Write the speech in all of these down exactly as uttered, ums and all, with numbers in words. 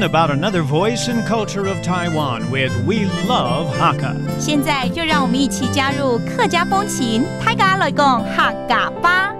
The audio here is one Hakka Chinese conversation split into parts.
About another voice and culture of Taiwan with We Love Hakka. 现在就让我们一起加入客家风情，大家来讲客家吧。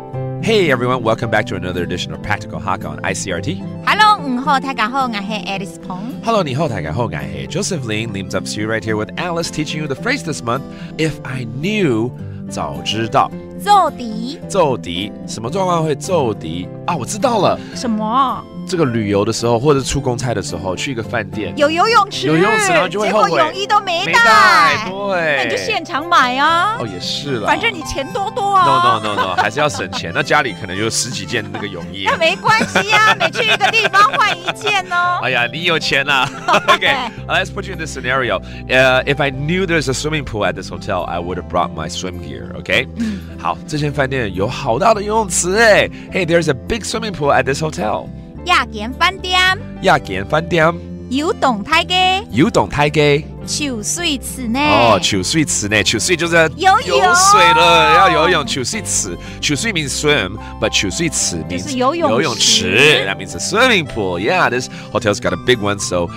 Hey everyone, welcome back to another edition of Practical Hakka on I C R T. Hello，你好，大家好，我是 Alice 彭。 Hello，你好，大家好，我是 Joseph Lin, Lim Zap Sui right here with Alice teaching you the phrase this month. If I knew, 早知道。做底做底，什么状况会做底啊？我知道了，什么？这个旅游的时候或者出公差的时候，去一个饭店，有游泳池，有游泳池，然后就会后悔，结果泳衣都没没带，对，那你就现场买啊。哦，也是啦，反正你钱多多啊。 no no no no，还是要省钱。那家里可能有十几件那个泳衣。那没关系啊，每去一个地方换一件哦。哎呀，你有钱啦。Okay, let's put you in this scenario. Uh, if I knew there's a swimming pool at this hotel, I would have brought my swim gear. Okay. 好，这间饭店有好大的游泳池哎。Hey, there's a big swimming pool at this hotel. 夜景饭店，夜景饭店，游动台个游动台个。秋水池呢？哦，秋水池呢？秋水就是要游泳游水了，要游泳。秋水池，秋水 means swim, but 秋水池 means 就是游泳池。游泳池。That means a swimming pool. Yeah, this hotel's got a big one, so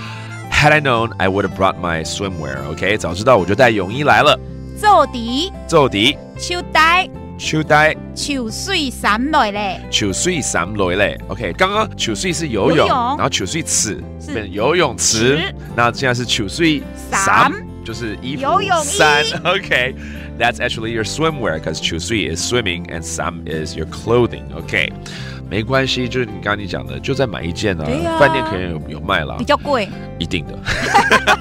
had I known, I would have brought my swimwear. Okay, 早知道我就带泳衣来了。做底做底，秋带秋带，秋水衫来嘞。秋水衫来嘞。OK，刚刚秋水是游泳，游泳然后秋水池是变游泳池池，那现在是秋水衫就是衣服游泳衣衫。OK, that's actually your swimwear because 秋水 is swimming and 衫 is your clothing. OK，没关系，就是你刚刚你讲的，就再买一件啊。对啊饭店可能有有卖啦比，较贵，一定的，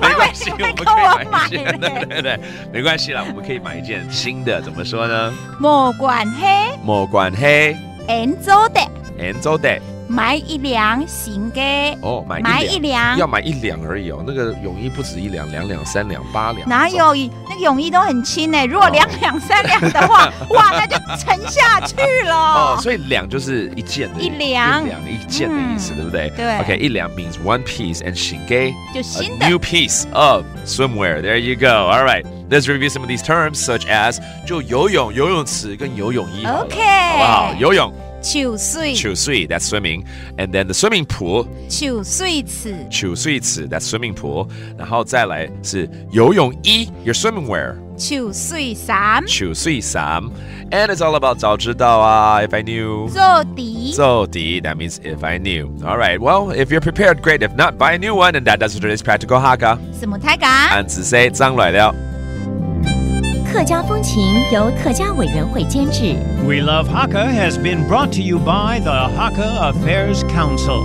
没关系，我们可以买一件，为什么跟我买嘞对对对，没关系啦，我们可以买一件新的，怎么说呢？无关系，没关系，俺做得俺做得。买一领新个，哦，买一买一领要买一两而已哦，那个泳衣不止一两，两两、三两、八两，哪有？那个泳衣都很轻哎，如果两两三两的话，哇，那就沉下去了。哦，所以两就是一件的一两一两一件的意思，嗯对不对？对，OK，一两 means one piece and 新个就 a 新的 new piece of swimwear. There you go. All right, let's review some of these terms, such as 就游泳、游泳池跟游泳衣好了 OK 好不好？游泳，秋水，秋水，that's swimming, and then the swimming pool, 秋水池，秋水池，that's swimming pool，然后再来是游泳衣，your swimming wear, 秋水衫，秋水衫。And it's all about 早知道啊, if I knew. 做底。做底, that means if I knew. All right, well, if you're prepared, great. If not, buy a new one, and that does it for today's Practical Hakka. 什么太感？俺子say张来了。客家风情由客家委员会监制。 We Love Hakka has been brought to you by the Hakka Affairs Council.